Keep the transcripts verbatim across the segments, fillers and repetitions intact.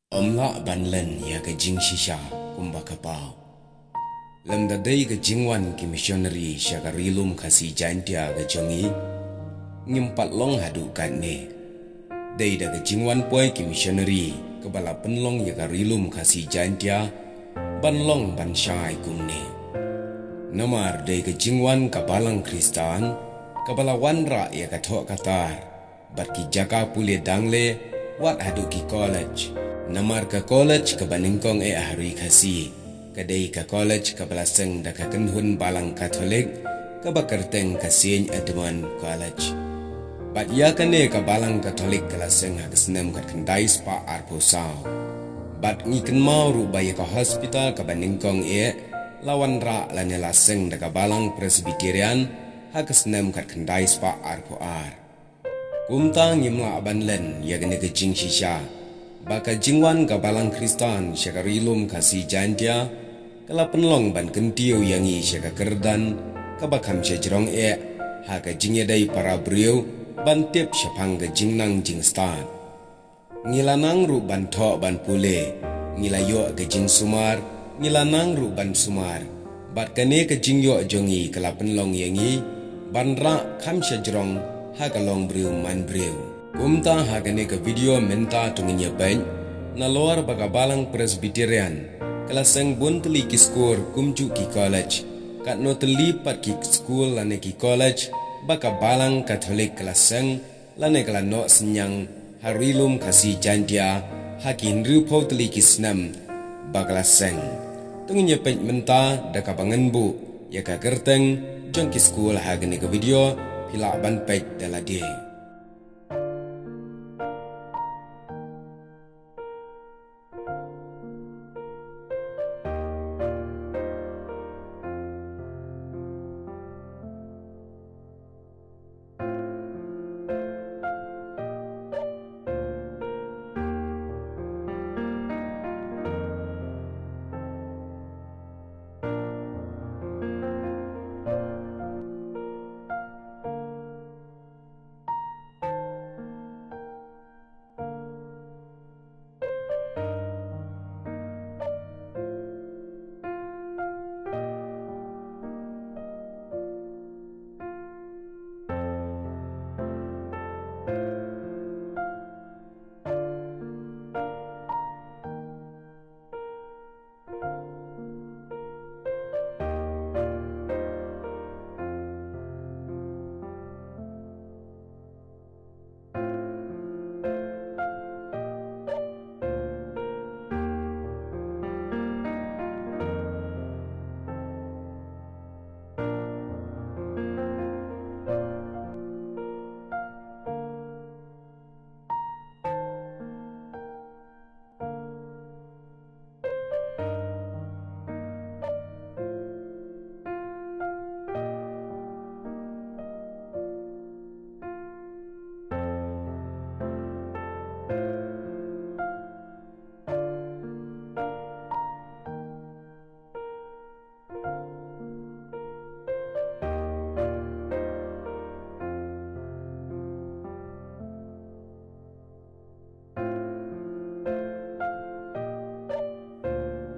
Ym lah ban len ïa ka jingshisha kumba ka paw. Lymda dei ka jingwan ki missionary sha ka Ri Lum Khasi Jaintia ka jong ngi, ngim pat long haduh katne. Dei da ka jingwan poi ki missionary kaba la pynlong ïa ka Ri Lum Khasi Jaintia ban long ban shai kumne. Namar dei ka jingwan ka Balang Khristan kaba la wanrah ïa ka thoh ka tar bad ki jaka pule dangle, wat haduh ki college. Namar ka college kaba nyngkong eh ha Ri Khasi ka dei ka college kaba la seng da ka kynhun Balang Katholik kaba kyrteng ka Saint Edmund College. Bad ïa kane ka Balang Katholik ka la seng ha ka snem khatkhyndai spah arphew saw. Bad ngi kynmaw ruh ba ïa ka hospital kaba nyngkong eh la wanrah lane la seng da ka Balang Presbyterian ha ka snem khatkhyndai spah arphew ar. Kumta ngim lah ban len ïa kane ka jingshisha ba ka jingwan ka Balang Khristan sha ka Ri Lum Khasi Jaintia ka la pynlong ban kyntiew ïa ngi sha ka kyrdan kaba kham shajrong eh ha ka jingïadei para briew ban tip shaphang ka jingnang jingstad. Ngi la nang ruh ban thoh ban pule, ngi la ïoh ka jingsumar, ngi la nang ruh ban sumar. Bad kane ka jingïoh jong ngi ka la pynlong ïa ngi ban rah kham shajrong ha ka longbriew manbriew. Kumta ha kane ka video mynta to ngin ïa peit, nalor ba ka Balang Presbyterian ka la seng bun tylli ki skur kumjuh ki college, katno tylli pat ki skul lane ki college ba ka Balang Katholik ka la seng lane ka la noh synñiang ha Ri Lum Khasi Jaintia ha ki hynriewphew tylli ki snem ba ka la seng. To ngin ïa peit mynta da kaba ngan buh ïa ka kyrteng jong ki skul ha kane ka video, phi lah ban peit da lade.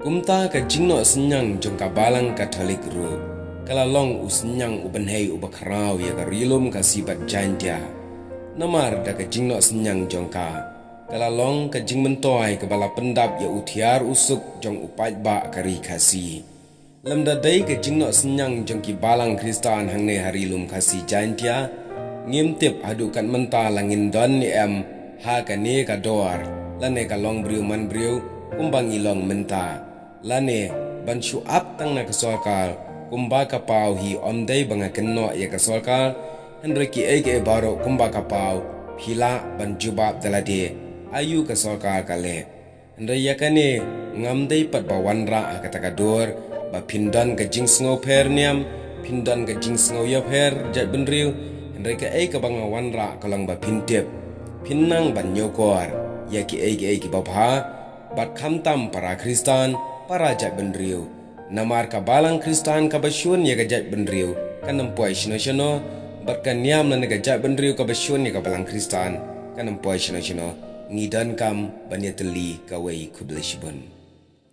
Kumta ka jingnoh synñiang jong ka Balang Katholik ruh ka la long u synñiang u bynhei u bakhraw ïa ka Ri Lum Khasi bad Jaintia. Namar da ka jingnoh synñiang jong ka, ka la long ka jingmyntoi kaba la pyndap ïa u thiar u suk jong u paidbah ka Ri Khasi. Lymda dei ka jingnoh synñiang jong ki Balang Khristan hangne ha Ri Lum Khasi Jaintia, ngim tip haduh kat mynta la ngin don ne em ha kane ka dor lane ka longbriew manbriew kumba ngi long mynta, lane ban shu ap tang na ka sorkar kumba ka paw hi. Ym dei ba nga kynnoh ïa ka sorkar, hynrei kiei kiei baroh kumba ka paw phi lah ban jubab da lade, aïu ka sorkar ka leh. Hynrei ïa kane ngam dei pat ba wanrah ha kata ka dor ba phin don ka jingsngew pher niam, phin don ka jingsngew ïapher jaitbynriew. Hynrei kaei kaba nga wanrah ka long ba phin tip, phin nang ban ñiewkor ïa kiei kiei kiba bha, bad khamtam para Khristan, para jaitbynriew. Namar ka Balang Khristan kaba shun ïa ka jaitbynriew kan ym poi shano shano, bad ka niam lane ka jaitbynriew kaba shun ïa ka Balang Khristan kan ym poi shano shano. ngi donkam ban ïatylli kawei. Khublei shibun.